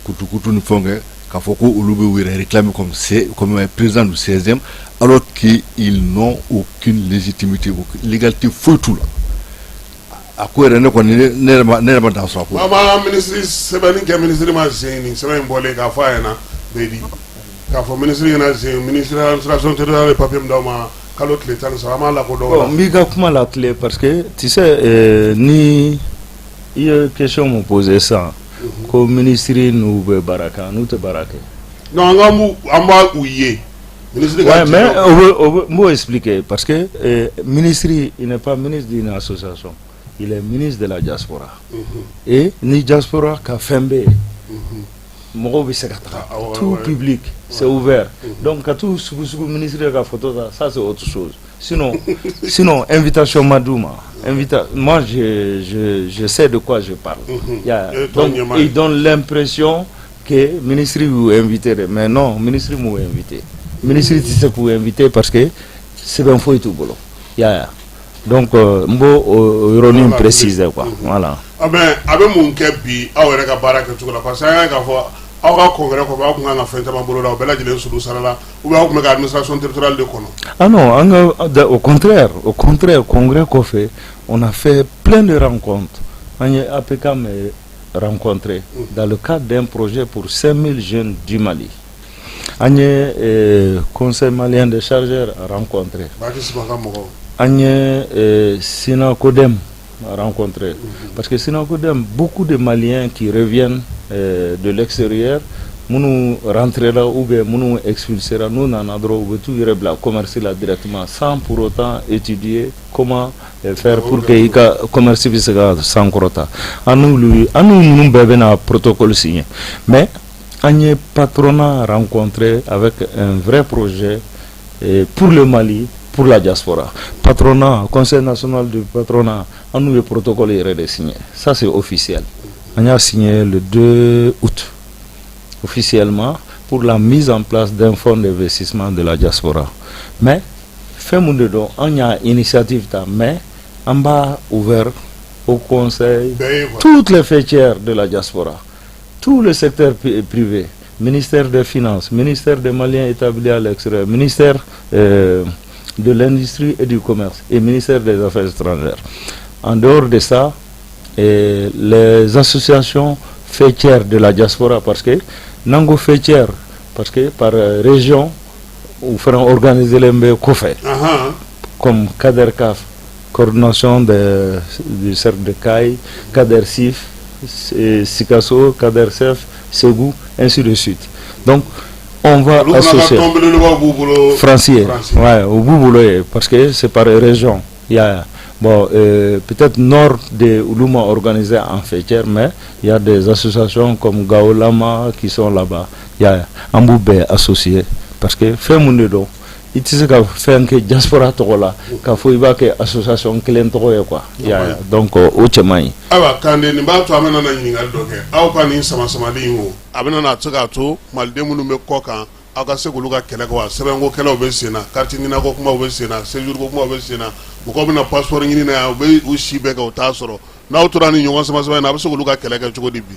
kutukutu ni fɛnw kɛ k'a fɔ ko olu bɛ u yɛrɛ réclamer comme président du 16e alors qu'ils n'ont aucune légitimité, légalité foyi t'u la. A ko yɛrɛ, ne kɔni, ne yɛrɛ ma dan sɔrɔ a ko la. Maa ma minisiri sɛbɛnni kɛ, minisiri ma sen nin sɛbɛn in bɔlen k'a fɔ a ɲɛna bɛɛ di k'a fɔ minisiri ɲɛna sen, ministre de l'administration territoriale ye papier min d'aw ma kalo tile 13, an b'a lakodɔn o la. Bon, n b'i ka kuma latile parce que tu sais, ni i ye question mun poser sisan ko ministre n'u bɛ baara kɛ, n'u tɛ baara kɛ. Non, an k'an b'u, an b'a u ye ministre ka Ouais, mais o bɛ n b'o expliquer parce que ministre, il n'est pas ministre d'une association, il est ministre de la diaspora. Et ni diaspora ka fɛn bɛ yen, mɔgɔw bɛ se ka taga, tout public, c'est ouvert. Donc ka t'u sugu sugu ministre ka photo ta, ça c'est autre chose. Sinon invitation ma d'u ma. Moi, je sais de quoi je parle. Yeah. E tɔn Donc ɲɛmaa ye. ils donnent l'impression que ministre y'u invité dɛ, mais non, ministre m'u invité, ministre tɛ se k'u invité parce que sɛbɛn foyi t'u bolo. Ya, donc n b'o o yɔrɔnin préciser quoi, voilà. Ah ben, a bɛ mun kɛ bi aw yɛrɛ ka baara kɛcogo la? Parce que an y'a ye k'a fɔ aw ka congrès kɔfɛ, aw tun kan ka fɛn caman boloda, o bɛɛ lajɛlen sulu sarala, ou bien aw tun bɛ ka administration territoriale de kɔnɔ? Ah non, an ka, au contraire, congrès kɔfɛ, on a fait plein de rencontres. An ye APCAM rencontré dans le cadre d'un projet pour 5000 jeunes du Mali. An ye conseil malien des chargeurs rencontré. Baki Sima ka mɔgɔw. An ye Sinakodem rencontré. Parce que Sinakodem, beaucoup de Maliens qui reviennent de l'extérieur, minnu rentrera ou bien minnu expulsera, n'u nana dɔrɔn, u bɛ t'u yɛrɛ bila commerce la directement sans pour autant étudier comment faire pour que i ka commerce bɛ se ka sankɔrɔta. An n'olu, an n'u ninnu bɛɛ bɛna protocole signer. Mais an ye patronat rencontré avec un vrai projet pour le Mali, pour la diaspora. Patronat, Conseil national du patronat, an n'u ye protocole yɛrɛ de signé. Ça c'est officiel. An y'a signé le 2 août officiellement pour la mise en place d'un fonds d'investissement de la diaspora. Mais fɛn mun de don, an y'a initiative ta, mais an b'a ouvert au conseil, Bɛɛ ye quoi. Toutes les faîtières de la diaspora, tout le secteur privé, ministère des Finances, ministère des Maliens établis à l'extérieur, ministère de l'Industrie et du Commerce et ministère des Affaires étrangères. En dehors de ça, et les associations faîtières de la diaspora, parce que n'an ko faîtière, parce que par région, u fana organiser len bɛ kɔfɛ, comme CADERCAF, coordination du cercle de Kayes, CADERSIF, Sikasso, CADERSEF, Ségou, ainsi de suite. Donc, On va associer France ye, ouais, o b'u bolo ye, parce que c'est par région. Il y a, bon, peut-être nord de olu ma organisé en faîtière, mais il y a des associations comme Gaolama qui sont là-bas. Il y a, an b'u bɛɛ associé, parce que fɛn mun de don, i tɛ se ka fɛn kɛ diaspora tɔgɔ la k'a fɔ i b'a kɛ association kelen tɔgɔ ye quoi. I y'a ye, donc o cɛ man ɲi. Ayiwa Kande, nin b'a to an bɛna na ɲininkali dɔ kɛ aw ka nin sama samali in, o a bɛna na se k'a to maliden minnu bɛ kɔ kan, aw ka se k'olu ka kɛlɛ kɛ wa? Sɛbɛnko kɛlɛw bɛ sen na, carte NINA ko kumaw bɛ sen na, séjour ko kumaw bɛ sen na, mɔgɔw bɛna passeport ɲini na yan, u bɛ u si bɛɛ kɛ, u t'a sɔrɔ. N'aw tora ni ɲɔgɔn sama sama in na, a bɛ se k'olu ka kɛlɛ kɛ cogo di bi?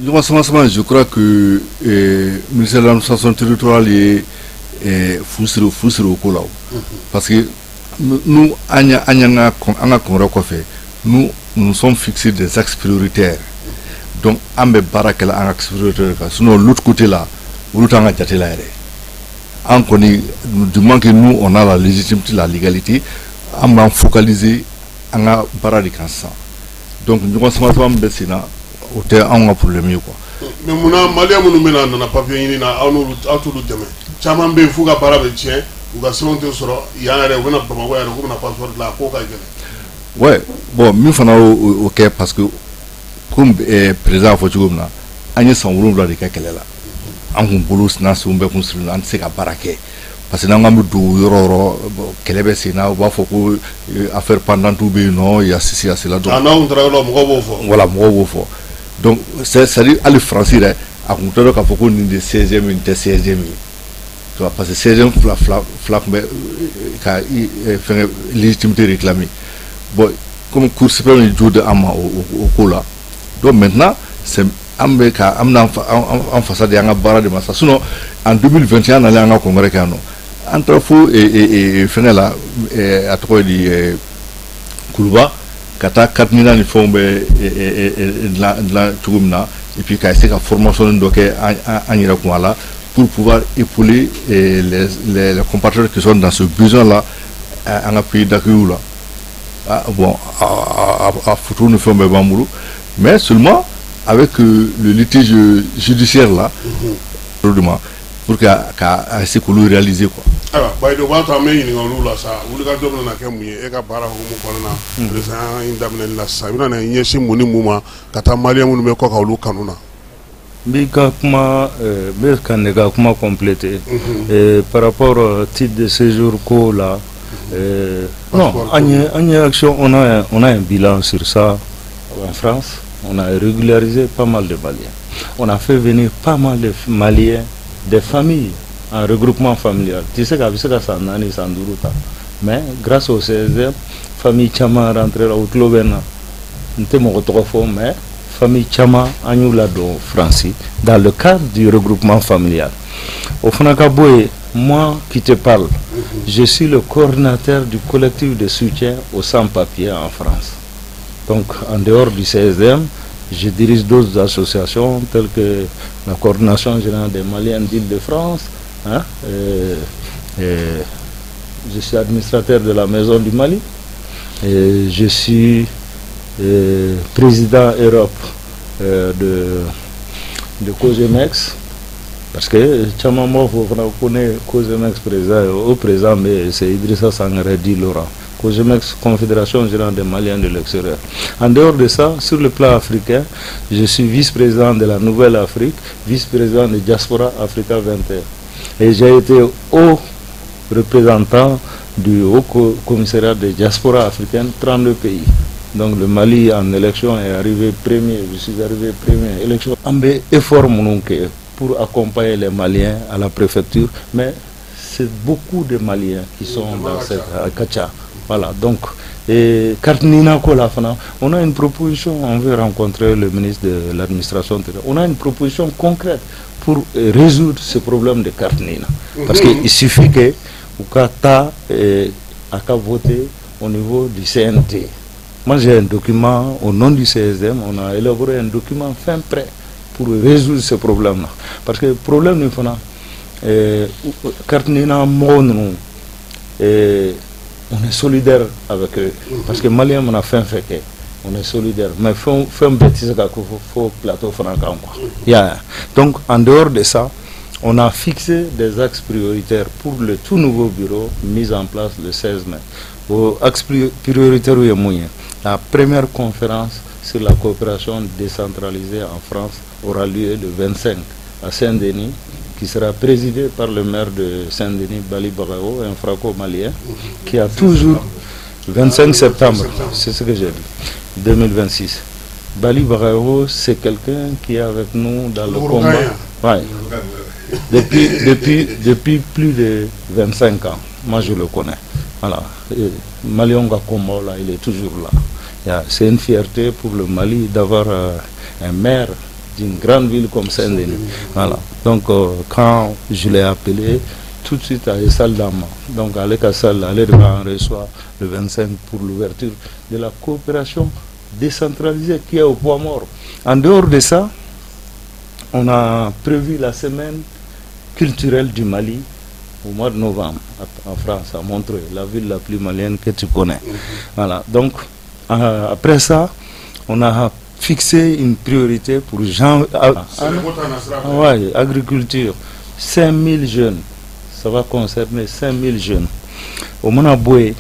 Ɲɔgɔn sama sama, je crois que ministère de l'Administration territoriale ye fu siri o ko la o, parce que nous, an y'an ka congrès kɔfɛ, nous nous sommes fixés des axes prioritaires. Donc an bɛ baara kɛla an ka axes prioritaires kan. Sinon, l'autre côté là, olu t'an ka jate la yɛrɛ. An kɔni, du moment que nous, on a la légitimité, la légalité, an b'an focaliser an ka baara de kan sisan. Donc ɲɔgɔn sama sama min bɛ sen na, o tɛ anw ka problème ye quoi. Mais munna maliyɛn minnu bɛna nana papier ɲini na, aw n'olu, aw t'olu dɛmɛ? Caman bɛ yen f'u ka baara bɛ tiɲɛ, u ka sɛbɛnw tɛ sɔrɔ yan yɛrɛ, u bɛna Bamakɔ yɛrɛ k'u bɛna passeport dilan, a ko ka gɛlɛn. Ouais, bon, min fana y'o kɛ, parce que comme président y'a fɔ cogo min na, an ye san 7 de kɛ kɛlɛ la. An kun bolo n'a senw bɛɛ kun sirilen, an tɛ se ka baara kɛ, parce que n'an k'an bɛ don yɔrɔ o yɔrɔ, bon, kɛlɛ bɛ sen na, u b'a fɔ ko affaire pendante bɛ yen nɔ, ya ceci, ya cela. Donc a n'anw taara yɔrɔ, mɔgɔw b'o fɔ. Voilà, mɔgɔw b'o fɔ. Donc c'est à dire hali Faransi yɛrɛ, a kun tɛ dɔn k'a fɔ ko nin de CSDM, nin tɛ CSDM ye, tu vois, parce que CSDM fila fila fila tun bɛ ka fɛngɛ légitimité réclamer. Bon, comme Cour suprême ye jo di an ma o ko la, donc maintenant c'est an bɛ ka an bɛna an fasa di an ka baara de ma sa. Sinon, en 2021 nalen, an ka congrès kɛ yan nɔ, an taara fo fɛngɛ la, a tɔgɔ ye di, Kuluba, ka taa carte NINA ni fɛnw bɛ dilan cogo min na, et puis ka essayer ka formation dɔ kɛ an yɛrɛ kun a la pour pouvoir épauler les compatriotes qui sont dans ce besoin là an ka pays d'accueil la. Ah, bon, a photo ni fɛnw bɛɛ b'an bolo, mais seulement avec le litige judiciaire là, pour que ka essayer k'olu réaliser quoi. Ayiwa Bayido, o b'a to an bɛ ɲininka olu la sa. Wulikajɔ bɛna kɛ mun ye e ka baara hukumu kɔnɔna na, président in daminɛli la sisan? I bɛna na ɲɛsin mun ni mun ma ka taa maliyɛn minnu bɛ kɔ kan, olu kanu na? N b'i ka kuma, n bɛ ka ne ka kuma compléter par rapport au titre de séjour ko la. Non, an ye action, on a un bilan sur ça en France. On a régularisé pas mal de Maliens, on a fait venir pas mal de Maliens, des familles en regroupement familial. Tu sais k'a bɛ se ka san 4, san 5 ta, mais grâce au CSDM, famille caman rentré la. O tulo bɛ n na, n tɛ mɔgɔ tɔgɔ fɔ, mais famille caman an y'u ladon Faransi dans le cadre du regroupement familial. O fana ka bɔ yen, moi qui te parle, je suis le coordinateur du collectif de soutien aux sans-papiers en France. Donc en dehors du CSDM, je dirige d'autres associations telles que la coordination générale des Maliens d'Île-de-France, hein, et je suis administrateur de la Maison du Mali et je suis président Europe de COSEMEX, parce que caman b'a fɔ fana ko ne COSEMEX président ye. O président bɛ, c'est Idrissa Sangaré dit Laurent, COSEMEX, Confédération générale des Maliens de l'extérieur. En dehors de ça, sur le plan africain, je suis vice-président de la Nouvelle Afrique, vice-président de Diaspora Africa 21. Et j'ai été haut représentant du Haut Commissariat de diaspora africaine, 32 pays. Donc le Mali en élection est arrivé premier, je suis arrivé premier. Élection, an bɛ effort minnu kɛ pour accompagner les Maliens à la préfecture, mais c'est beaucoup de Maliens qui sont dans cette ka ca. Voilà, donc, et carte NINA ko la fana, on a une proposition, on veut rencontrer le ministre de l'administration. On a une proposition concrète pour résoudre ce problème de carte NINA. Parce qu'il suffit que u ka taa a ka voter au niveau du CNT. Moi, j'ai un document au nom du CSDM, on a élaboré un document fin prêt pour résoudre ce problème-là. Parce que problème nin fana, carte NINA mɔgɔw ninnu, on est solidaire avec eux. Parce que Malien mana fɛn fɛn kɛ, on est solidaire. Mais fɛn fɛn bɛɛ tɛ se ka ko fo plateau fana kan quoi. Ya. Donc en dehors de ça, On a fixé des axes prioritaires pour le tout nouveau bureau mis en place le 16 mai. O axe prioritaire ye mun ye? La première conférence sur la coopération décentralisée en France aura lieu le 25 à Saint-Denis, qui sera présidée par le maire de Saint-Denis, Bally Bagayoko, un franco-malien, qui a toujours 25 septembre, c'est ce que j'ai dit, 2026. Bally Bagayoko, c'est quelqu'un qui est avec nous dans le combat. Ouais. Depuis plus de 25 ans, moi je le connais. Voilà. Maliens ka combat là, il est toujours là. C'est une fierté pour le Mali d'avoir un maire d'une grande ville comme Saint-Denis. Voilà. Donc quand je l'ai appelé, tout de suite à salle d'Ama. Donc ale ka salle, ale de b'an reçoit le 25 pour l'ouverture de la coopération décentralisée qui est au poids mort. En dehors de ça, on a prévu la semaine culturelle du Mali au mois de novembre en France, à Montreuil, la ville la plus malienne que tu connais. Voilà. Donc, après ça, on a fixé une priorité pour Jean, ah, ouais, agriculture. 5000 jeunes. Ça va concerner 5000 jeunes. Au Monaboué,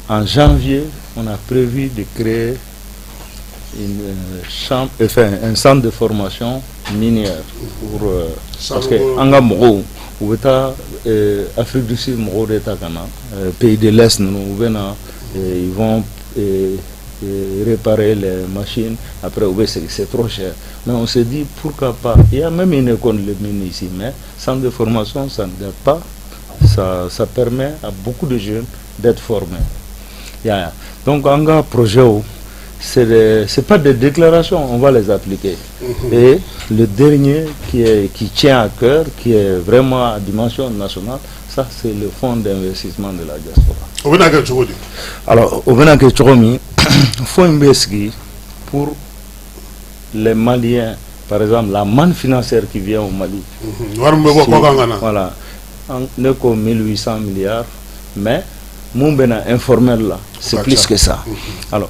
en janvier, on a prévu de créer une chambre, enfin, un centre de formation minière pour, parce que an ka mɔgɔw u bɛ taa Afrique du Sud mɔgɔw de ta ka na pays de l'Est ninnu u bɛ na, ils vont réparer les machines, après u bɛ segin, c'est trop cher. Mais on s'est dit, pourquoi pas? Il y a même une école de mine ici, mais centre de formation, ça ne date pas, ça permet à beaucoup de jeunes d'être formés. Yeah. Donc an ka projet, c'est pas des déclarations, on va les appliquer. Et le dernier qui tient à cœur, qui est vraiment à dimension nationale, ça c'est le fonds d'investissement de la diaspora. O bɛna kɛ cogo di? Alors, o bɛna kɛ cogo min, fonds in bɛ sigi pour les Maliens, par exemple la manne financière qui vient au Mali. Wari min bɛ bɔ kɔkan ka na. Voilà. Ne ko 1800 milliards, mais mun bɛna informel là, c'est plus que ça. Alors,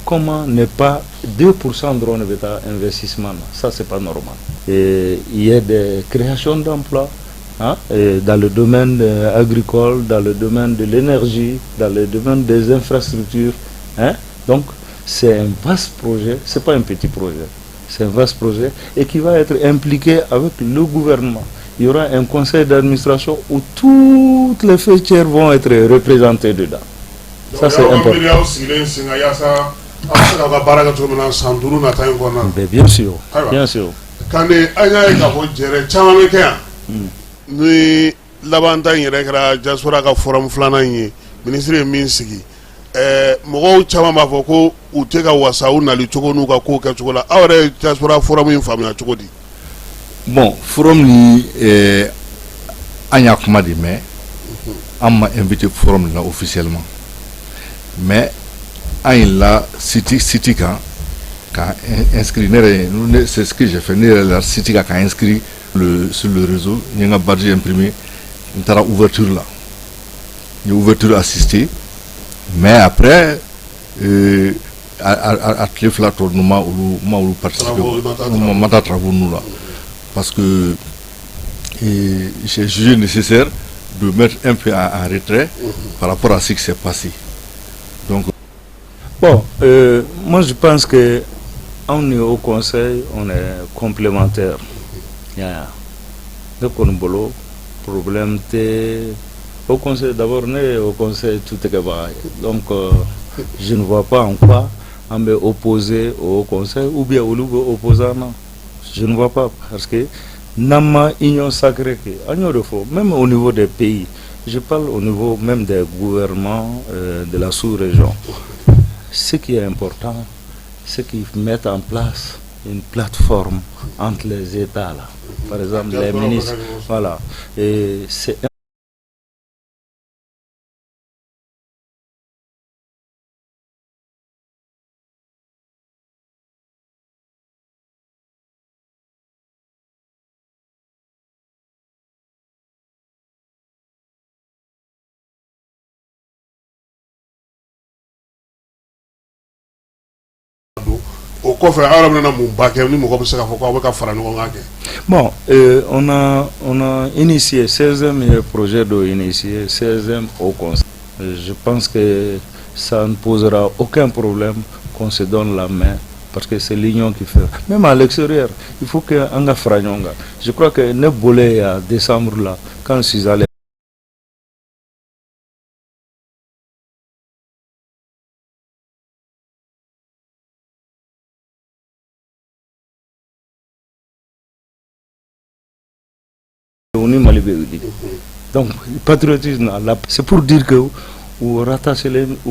comment ne pas 2% dɔrɔn de bɛ taa investissement na? Ça, c'est pas normal. Et il y a des créations d'emplois, hein, et dans le domaine agricole, dans le domaine de l'énergie, dans le domaine des infrastructures, hein. Donc c'est un vaste projet, c'est pas un petit projet, c'est un vaste projet et qui va être impliqué avec le gouvernement. Il y aura un conseil d'administration où toutes les faîtières vont être représentées dedans. Ça, c'est important. Miiriyaw sigilen sen kan yaasa aw bɛ se k'aw ka baara kɛ cogo min na san 5 nata in kɔnɔna na. Mais bien sûr, Ayiwa. bien sûr. Kande, an y'a ye k'a fɔ jɛrɛ caman bɛ kɛ yan ni laban ta in yɛrɛ kɛra diaspora ka forum filanan in ye, minisiri ye min sigi, mɔgɔw caman b'a fɔ ko u tɛ ka wasa u nali cogo n'u ka kow kɛcogo la. Aw yɛrɛ ye diaspora forum in faamuya cogo di? Bon, forum ni an y'a kuma de mɛn, an ma invité forum la officiellement, mais an yɛlɛla site kan ka inscrit. Ne yɛrɛ ne, c'est ce que j'ai fait, ne yɛrɛ la site kan ka inscrit sur le réseau. N ye n ka badge imprimé, n taara ouverture la, n ye ouverture assisté, mais après a tile 2 tɔ ninnu ma olu ma olu participer, ma taa travaux ninnu la, parce que j'ai jugé nécessaire de mettre un peu en retrait par rapport à ce qui s'est passé. Donc, Bon, moi je pense que on est haut conseil, on est complémentaires. Yeah. Ne kɔni bolo, problème tɛ haut conseil. D'abord, ne ye haut conseil tout kɛbaga ye. Donc je ne vois pas en quoi an bɛ opposer au haut conseil ou bien olu bɛ opposer an na. Je ne vois pas, parce que n'an ma union sacrée kɛ, an y'o de fɔ, même au niveau des pays, je parle au niveau même des gouvernements de la sous-région. Ce qui est important, c'est qu'ils mettent en place une plateforme entre les États là. Par exemple, les ministres, voilà. Et c'est O kɔfɛ, aw yɛrɛ bɛna mun ba kɛ ni mɔgɔ bɛ se k'a fɔ k'aw bɛ ka fara ɲɔgɔn kan kɛ? Bon, on a initié 16e ye projet dɔ initié, 16e Haut Conseil. Je pense que ça ne posera aucun problème qu'on se donne la main, parce que c'est l'union qui fait. Même à l'extérieur, il faut que an ka fara ɲɔgɔn kan. Je crois que ne bɔlen yan décembre là, quand je suis allé u ni Mali bɛ wuli. Donc patriotisme là, c'est pour dire que u rattaché.